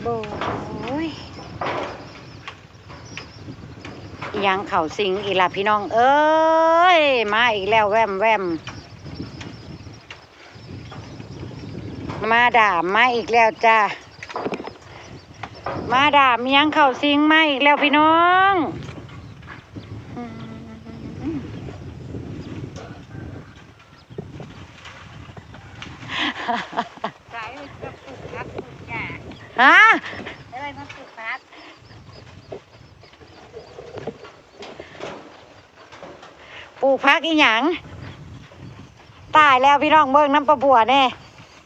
ໂອ້ຍ ອີ່ຫຍັງເຂົ້າສິງອີກລະພີ່ນ້ອງເອີຍ ມາອີກແລ້ວແວ່ມໆ ມາດາມມາອີກແລ້ວຈ້າ ມາດາມອີ່ຫຍັງເຂົ້າສິງມາອີກແລ້ວພີ່ນ້ອງ. ໃສມາປູກຜັກປູກຫຍ້າ ຮະ ເອີ້ຍ ມາປູກຜັກ ປູກຜັກອີ່ຫຍັງ? ຕາຍແລ້ວພີ່ນ້ອງ ເບິ່ງນຳປ້າບົວແດ່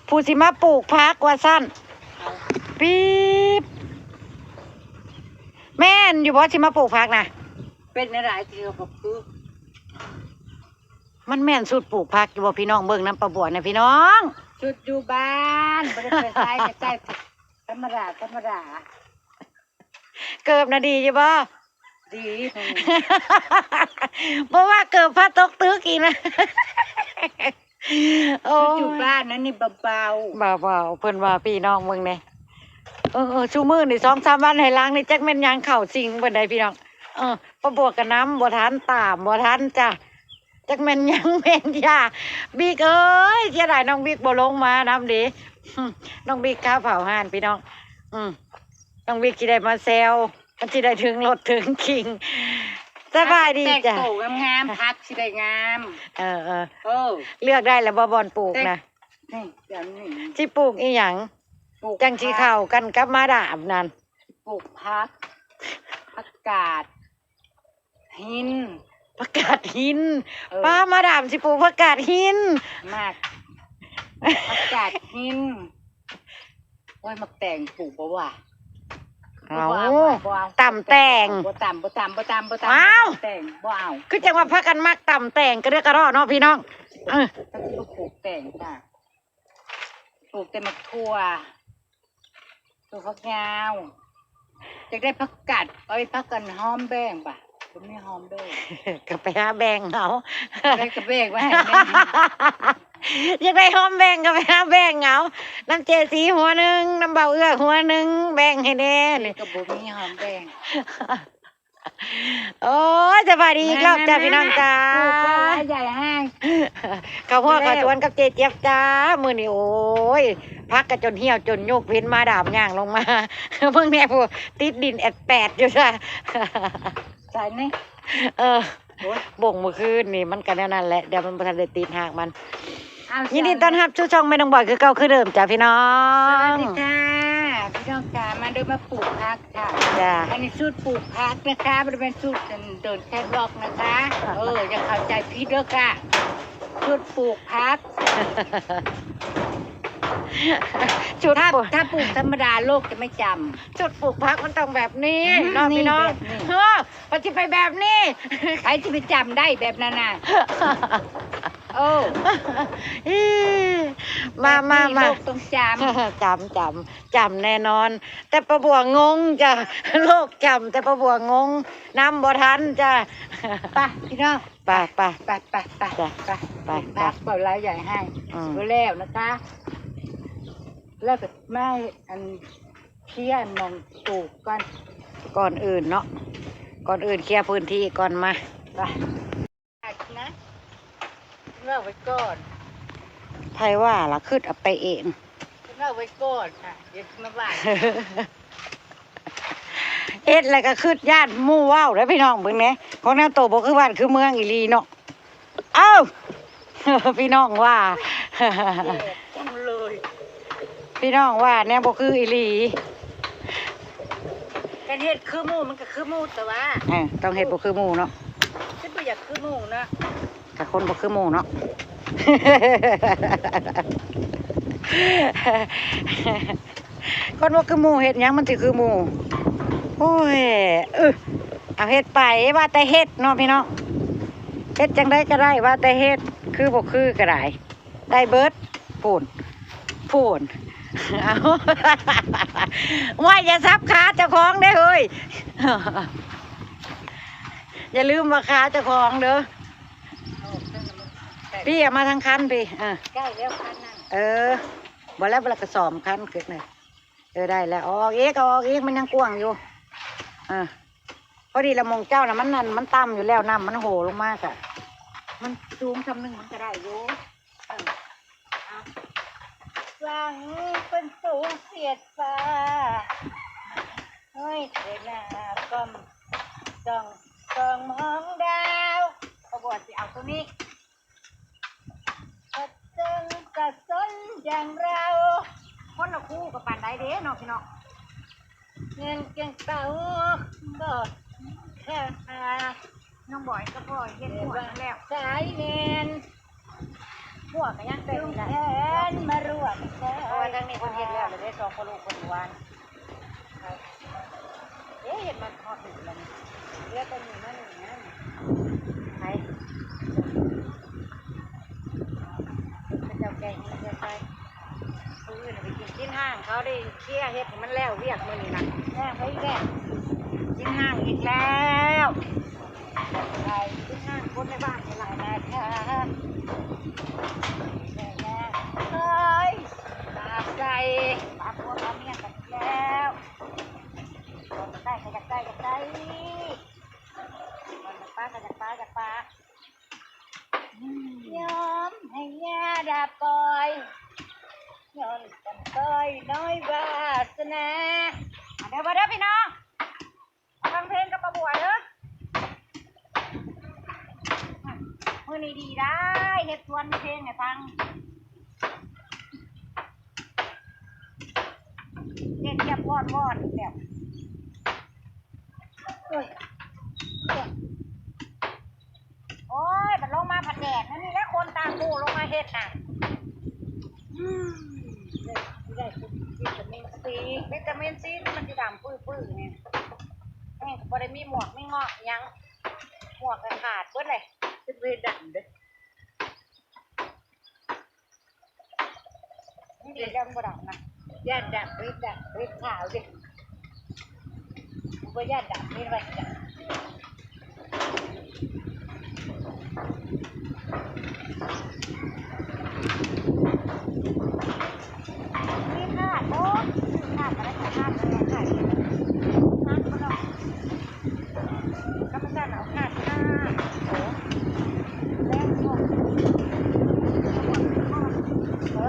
ຜູ້ຊິມາປູກຜັກວ່າຊັ້ນ ປີບ ແມ່ນຢູ່ບໍ່ ຊິມາປູກຜັກນະ? ເປັນແນວໃດ ທີ່ເຮົາກໍຄື ມັນແມ່ນຊຸດປູກຜັກຢູ່ບໍ່ພີ່ນ້ອງ ເບິ່ງນຳປ້າບົວແດ່ພີ່ນ້ອງ ຊຸດຢູ່ບ້ານ ບໍ່ໄດ້ໄປໃສ ກໍໃສ່ທຳມະດາ ທຳມະດາ ເກີບນະດີຢູ່ບໍ່? ດີ ບໍ່ວ່າເກີບພະຕົກຕຶກອີກນະ ໂອ້ຍ ຢູ່ບ້ານນັ້ນນີ້ເບົາໆ ເບົາໆ ເພິ່ນວ່າພີ່ນ້ອງເບິ່ງແດ່ ເອີໆ ຊຸມື້ນີ້ສອງສາມວັນໃຫ້ຫຼັງນີ້ ຈັກແມ່ນຫຍັງເຂົ້າສິງເພິ່ນໃດ໋ພີ່ນ້ອງ ເອີ ປ້າບົວກໍນຳບໍ່ທັນ ຕາມບໍ່ທັນຈ້າ ຈັກແມ່ນຫຍັງແມ່ນຢາ ບິກເອີຍ ເສຍດາຍນ້ອງບິກບໍ່ລົງມານຳເດ ນ້ອງບິກຄາເຝົ້າຮ້ານພີ່ນ້ອງ ອື ນ້ອງບິກຊິໄດ້ມາແຊວ ມັນຊິໄດ້ເຖິງລົດເຖິງຄີງ ສະບາຍດີຈ້າ ແຕ່ງໂຕງາມໆ ຜັກຊິໄດ້ງາມ ເອີໆ ເອີ ເລືອກໄດ້ແລ້ວບໍ່ບ່ອນປູກນະ ນີ້ ຊິປູກອີ່ຫຍັງ ປູກຜັກ ຈັ່ງຊິເຂົ້າກັນກັບມາດາມນັ້ນ ປູກຜັກ ຜັກກາດ ຫີນ ຜັກກາດຫີນ ເອີ ປ້າ ມາດາມຊິປູກຜັກກາດຫີນ ໝາກ ຜັກກາດຫີນ ໂອ້ຍ ໝາກແຕງປູກບໍ່ວະ? ເອົາ ບໍ່ເອົາ ບໍ່ເອົາ ຕຳແຕງ ບໍ່ຕຳ ບໍ່ຕຳ ບໍ່ຕຳ ບໍ່ຕຳ ອ້າວ ຕຳແຕງບໍ່ເອົາ ຄືຈັ່ງວ່າພາກັນມັກຕຳແຕງກະເດືອກະດໍ້ເນາະພີ່ນ້ອງ ເອີ ແຕ່ຊິປູກແຕງຈ້າ ປູກແຕ່ໝາກຖົ່ວ ປູກຜັກຍາວ ຢາກໄດ້ຜັກກາດ ເອົາໄປຜັກກັນຫອມແບງບາດ ບໍ່ມີຫອມແບງ ກໍໄປຫາແບງເອົາ ຢາກໄດ້ກໍແບງໄວ້ໃຫ້ແມ່ ຢາກໄດ້ຫອມແບງກໍໄປຫາແບງເອົາ ນຳເຈສີຫົວໜຶ່ງ ນຳເບົາເອື້ອຫົວໜຶ່ງ ແບ່ງໃຫ້ແດ່ ນີ້ກໍບໍ່ມີຫອມແບງ. ໂອ້ຍ ສະບາຍດີອີກລອບຈ້າ ມາ ພີ່ນ້ອງຈ້າ ມາ ປູກເຂົ້າໃຫຍ່ແຮງ ເຂົ້າຫົວເຂົ້າສວນກັບເຈຈຽບຈ້າ ມື້ນີ້ ໂອ້ຍ ຜັກກະຈົນຫ່ຽວຈົນຍຸກ ເຫັນມາດາມຍ່າງລົງມາ ເບິ່ງແດ່ຜູ້ ຕິດດິນແອດແປດຢູ່ຊະ ໃສ່ນີ້ ເອີ ໂອ້ຍ ບົ່ງມື້ຄືນນີ້ ມັນກະແນວນັ້ນແຫຼະ ດຽວມັນບໍ່ທັນໄດ້ຕິດຮາກມັນ. ອ້າວ ຍິນດີຕ້ອນຮັບສູ່ຊ່ອງແມ່ນ້ອງບອຍຄືເກົ່າຄືເດີມຈ້າພີ່ນ້ອງ ສະຫວັດດີຄ່ະ ພີ່ນ້ອງຄ່ະ ມາເດີ ມາປູກຜັກຄ່ະ ຈ້າ ອັນນີ້ສູດປູກຜັກນະຄະ ບໍ່ໄດ້ແມ່ນສູດເດີນແຄດວອກນະຄະ ເອີ ຢ່າເຂົ້າໃຈຜິດເດີຄ່ະ ສູດປູກຜັກ ສູດ ຖ້າ ປູກ ຖ້າປູກທຳມະດາໂລກຈະໄມ່ຈຳ ສູດປູກຜັກມັນຕ້ອງແບບນີ້ ອືມ ເນາະ ນີ້ ພີ່ນ້ອງ ແບບນີ້ ເອີ ມັນຊິໄປແບບນີ້ ໃຜຊິໄປຈຳໄດ້ແບບນັ້ນນະ ໂອ້ ມາ ມາ ມາ ໂລກຕ້ອງຈຳ ຈຳ ຈຳ ຈຳແນ່ນອນ ແຕ່ປ້າບົວງົງຈ້າ ໂລກຈຳ ແຕ່ປ້າບົວງົງ ນຳບໍ່ທັນຈ້າ ໄປພີ່ນ້ອງ ໄປ ໄປ ໄປ ໄປ ໄປ ໄປ ໄປ ໄປ ເວົ້າຫຼາຍໃຫຍ່ໃຫ້ ອືມ ບໍ່ແລ້ວນະຄະ ແລ້ວກໍມາ ອັນ ເຄຍອັນໝ່ອງປູກກ່ອນ ກ່ອນອື່ນເນາະ ກ່ອນອື່ນເຄຍພື້ນທີ່ກ່ອນ ມາ ໄປ ນະ ເວົ້າໄວ້ກ່ອນ ໃຜວ່າລະ ຄິດເອົາໄປເອງ ເວົ້າໄວ້ກ່ອນນະ ດຽວຊິມາວ່າ ເຮັດແລ້ວກໍຄິດຢ້ານໝູ່ເວົ້າເດີພີ່ນ້ອງ ເບິ່ງແດ່ ຂອງແນວໂຕບໍ່ຄືບ້ານຄືເມືອງອີ່ຫຼີເນາະ ເອົ້າ ພີ່ນ້ອງວ່າ ແດດຈັ່ງເລີຍ ພີ່ນ້ອງວ່າແນວບໍ່ຄືອີ່ຫຼີ ຄັນເຮັດຄືໝູ່ມັນກໍຄືໝູ່ ແຕ່ວ່າ ເອີ ຕ້ອງເຮັດບໍ່ຄືໝູ່ເນາະ ຄືບໍ່ຢາກຄືໝູ່ເນາະ ກໍຄົນບໍ່ຄືໝູ່ເນາະ ຄົນບໍ່ຄືໝູ່ເຮັດຫຍັງມັນຊິຄືໝູ່ ໂອ້ຍ ເອີ ເອົາເຮັດໄປ ວ່າແຕ່ເຮັດເນາະພີ່ນ້ອງ ເຮັດຈັ່ງໃດກໍໄດ້ ວ່າແຕ່ເຮັດ ຄືບໍ່ຄືກໍໄດ້ ໄດ້ເບິດ ພຸ້ນ ພຸ້ນ ເອົາ ໂອ້ຍ ຢ່າສັບຂາເຈົ້າຂອງເດ້ເຮີ້ຍ ຢ່າລືມວ່າຂາເຈົ້າຂອງເດີ ພີ່ ເອົາມາທາງຄັນພີ່ ເອີ ໃກ້ແລ້ວຄັນນັ້ນ ເອີ ບໍ່ແລ້ວ ບໍ່ແລ້ວກໍສອມຄັນຂຶ້ນນະ ເອີ ໄດ້ແລ້ວ ເອົາອອກອີກ ເອົາອອກອີກ ມັນຍັງກວ້າງຢູ່. ເອີ ພໍດີລະ ໝ່ອງເຈົ້ານະ ມັນນັ້ນ ມັນຕ່ຳຢູ່ແລ້ວ ນ້ຳມັນໂຫລົງມາກະ ມັນສູງຊ່ຳໜຶ່ງ ມັນກະໄດ້ຢູ່. ເອີ ຫວັງເພິ່ນສູງສຽດຟ້າ ຫ້ອຍເທີໜ້າກ້ອມ ສ່ອງ ສ່ອງມອງດາວ. ຂະບວນຊິເອົາໂຕນີ້ ກະເຊິ່ງກະສົນຢ່າງລາວ ຄົນລະຄູ່ກະປານໃດເດ້ເນາະ ພີ່ນ້ອງ. ເງິນເກັ່ງເປົ່າບໍ່ຄ່າ ນ້ອງບອຍກັບພໍ່ເຮັດຫົວນັ້ນແລ້ວ ສາຍແມ່ນ ຫົວກະຍັງແຕ່ງນີ້ລະ ແຂນມາລວມ ເພາະວ່າທາງນີ້ເພິ່ນເຮັດແລ້ວລະເດ້ ສອງພໍ່ລູກເພິ່ນເມື່ອວານ. ເອີ ເຮັດມາຮອດນີ້ລະນີ້ ເຫຼືອແຕ່ນີ້ມານີ້ນະ ໄປ ເຂົາເຈົ້າແກງໃຫ້ເຮືອນໄປ. ຜູ້ອື່ນໄປກິນຊີ້ນຫ້າງ ເຂົາໄດ້ເຄຍເຮັດໃຫ້ມັນແລ້ວວຽກມື້ນີ້ນະ. ແລ້ວໄປອີກແລ້ວ ຊີ້ນຫ້າງອີກແລ້ວ ໄປຊີ້ນຫ້າງຄົນໃນບ້ານນີ້ລະນະຄະ. ເອີຍ ຕາໃສ່ ປາຜົວປາເມຍກັນແລ້ວ. ຢາກໄດ້ກະຢາກໄດ້ ຢາກໄດ້ ຢາກປາກະຢາກປາ ຢາກປາ. ຍອມໃຫ້ຍາດາປອຍ ຍ້ອນກຳຕ້ອຍນ້ອຍວາສະໜາ. ມາເດີ ມາເດີພີ່ນ້ອງ ມາຟັງເພງກັບປ້າບົວເດີ. ມື້ນີ້ດີໄດ໋ ເຮັດສວນມີເພງໃຫ້ຟັງ. ເຮັດຮຽບວອດໆ ແບບ ໂອ້ຍ ໂອ້ຍ ໂອ້ຍ ບັດລົງມາພັດແດດ ແນວນີ້ແຫຼະ ຄົນຕ່າງໝູ່ລົງມາເຮັດນະ. ອືມ ໄດ້ ໄດ້ວິຕາມິນຊີ ວິຕາມິນຊີ ມັນຊິດຳປຶ້ຍໆ ນີ້ ແຮງກະບໍ່ໄດ້ມີໝວກມີເງາະອີ່ຫຍັງ ໝວກກະຂາດເບິດເລີຍ ເປັນເວດຳເດີ້. ນີ້ດີແລ້ວ ມັນບໍ່ດຳນະ ຢ້ານດຳ ເຮັດດຳ ເຮັດຂາວເດ້ ບໍ່ຢ້ານດຳ ເຮັດໄວ້ດຳ. ມີຂາດບໍ່? ຂາດກະໄດ້ ຂາດກະໄດ້ ຂາດກະໄດ້ ຂາດບໍ່ດອກ. ທຳມະຊາດເອົາຂາດຄ່າ ໂອ້ ແລງພວກ ເອີ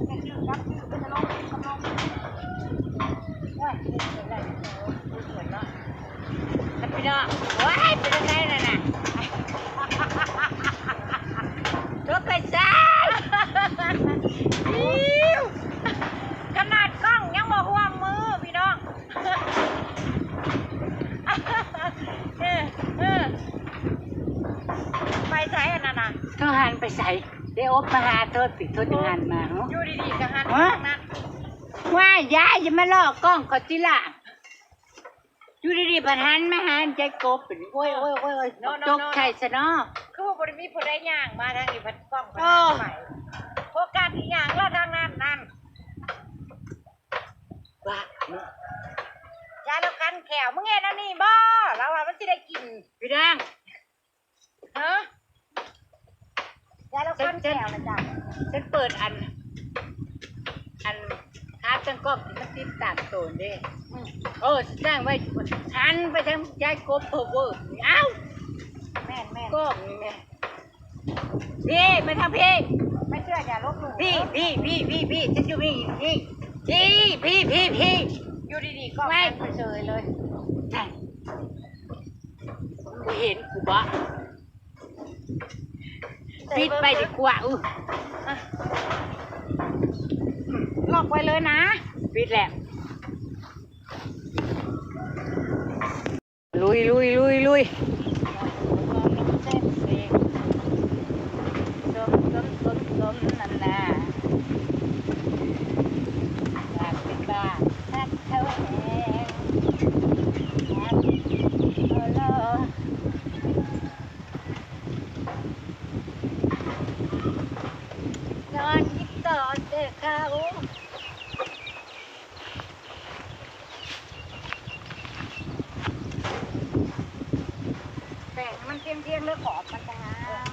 ແຕ່ຈື່ກັບຈື່ເປັນອາລົມກຳລັງ ໂອ້ຍ ເປັນໄດ້ ເອີ ສວຍເນາະ ຄັນພີ່ນ້ອງ ໂອ້ຍ ເປັນຈັ່ງໃດນັ້ນນະ ຕົກໄປຊາຍ ຂະໜາດກ້ອງຍັງບໍ່ຮ່ວມມືພີ່ນ້ອງ. ເອີ ເອີ ໄປໃສອັນນັ້ນນະ? ໂທຫັນໄປໃສ? ໄດ້ອົບມາຫາໂທດ ໂທດຈັ່ງຫັນມາເນາະ ຢູ່ດີໆກະຫັນ ຮະ? ນັ້ນ ວ້າຍ ຢາຍ ຢ່າມາລໍ້ກ້ອງຂ້ອຍຕິລະ ຢູ່ດີໆພັດຫັນມາຫາຍາຍກົບ ໂອ້ຍ ໂອ້ຍ ໂອ້ຍ ໂອ້ຍ ໂນ ໂນ ຕົກໃສ່ຊະເນາະ ຄືວ່າບໍ່ໄດ້ມີຜູ້ໃດຍ່າງມາທາງນີ້ ພັດກ້ອງພັດຫັນໄປ ໂຟກັສອີ່ຫຍັງລະທາງນັ້ນນັ້ນ. ບ້າເນາະ ຢາຍລາວຄັນແຂ້ວ ມຶງເຮັດອັນນີ້ບໍ່? ລາວວ່າມັນຊິໄດ້ກິນ ພີ່ນາງ ຮະ? ຢາຍລາວຄັນແຂ້ວລະຈ້າ ເຊິ່ງເປີດອັນ ອັນຂາຕັ້ງກ້ອງທີ່ມັນຕິດຕາມໂຕນເດ້ ອືມ ເອີ ຕັ້ງໄວ້ ຫັນໄປທາງຍາຍກົບ ພາວເວີ ອ້າວ ແມ່ນໆ ກ້ອງນີ້ແມ່ ພີ້ ມາທາງພີ້ ໄມ່ເຊື່ອຢ່າລົບຫຼູ່ ພີ້ ພີ້ ພີ້ ພີ້ ພີ້ ຢູ່ພີ້ ພີ້ ພີ້ ພີ້ ຢູ່ດີໆ ກ້ອງ ໄປເຊີຍເລີຍ ບໍ່ເຫັນກູບໍ ປິດໄປດີກວ່າ ອື ອະ ລັອກໄວ້ເລີຍນະ ປິດແລ້ວ. ລຸຍ ລຸຍ ລຸຍ ລຸຍ ນອນຄິດຕໍ່ແຕ່ເຂົາ ແປງມັນທຽງໆ ເລີຍຂອບມັນຕ່າງຫາກ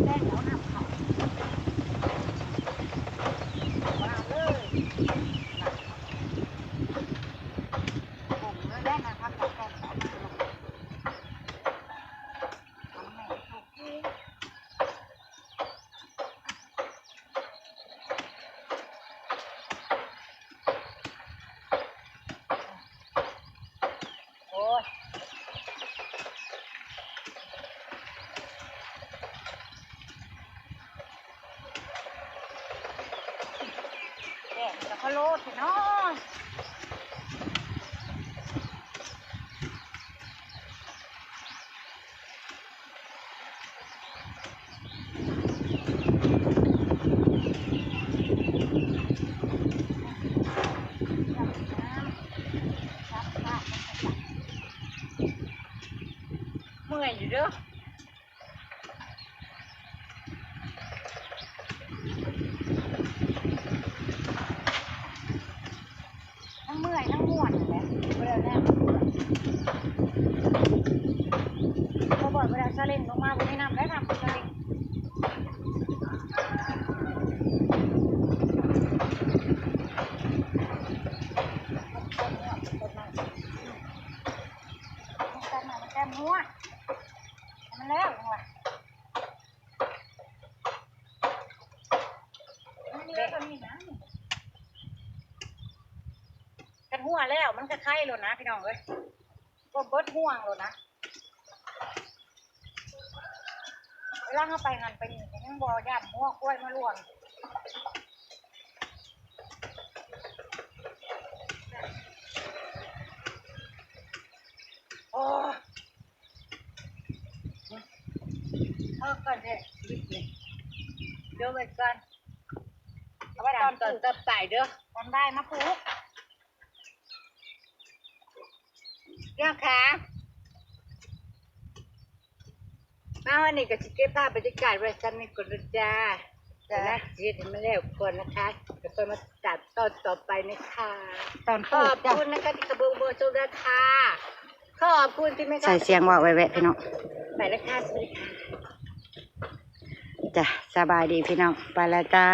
ແຕ່ ເອົານ້ຳເຂົ້າ ວາງເລີຍ ກົມເລີຍແຫຼະນະ ຜັກກາດແກງເຂົ້າມາລົງ ໂອ້ຍ ແກງກະພະໂລ້ຊິເນາະ. ເມື່ອຍຢູ່ເດີ້ ທັງເມື່ອຍທັງມ່ວນຫັ້ນແຫຼະ ບໍ່ໄດ້ແນວ ບໍ່ ບໍ່ ບໍ່ໄດ້ເອົາຊາເລັ້ງລົງມາ ບໍ່ມີນ້ຳໄດ້ ນ້ຳຊາເລັ້ງ ແຕ່ງຫົວ ໃຫ້ມັນແລ້ວຈັ່ງວ່າ ມັນເຫຼືອເທົ່ານີ້ນະ ຄັນຫົວແລ້ວມັນກະໄຄໂລດນະ ພີ່ນ້ອງເອີຍ ກວມເບິດຫ່ວງໂລດນະ ເວລາເຮົາໄປຫັ້ນໄປນີ້ກະຍັງບໍ່ຢ້ານງົວຄວາຍມາລວນ ໂອ້ຍ. ພໍກ່ອນເດ ຄລິບນີ້ ເດີ ໄວ້ກ່ອນ ເອົາໄວ້ຕອນ ຕອນຕໍ່ໄປເດີ ຕອນບ່າຍມາປູກ ພີ່ນ້ອງຄະ ມາຮອດນີ້ກະຊິເກັບພາບບັນຍາກາດໄວ້ສ່ຳນີ້ກ່ອນເດີຈ້າ ຈ້າ ກະໜ້າຊິເຮັດໃຫ້ມັນແລ້ວກ່ອນນະຄະ ແລ້ວຄ່ອຍມາຕິດຕາມຕອນຕໍ່ໄປນະຄະ ຕອນ ຂອບຄຸນນະຄະ ທີ່ເຂົ້າມາເບິ່ງຊົມນະຄະ. ຂອບຄຸນທີ່ແມ່ ໃສ່ສຽງເວົ້າແວະໆ ພີ່ນ້ອງ ໄປແລ້ວຄ່ະ ສະຫວັດດີຄ່ະ ຈ້າ ສະບາຍດີພີ່ນ້ອງ ໄປແລ້ວຈ້າ.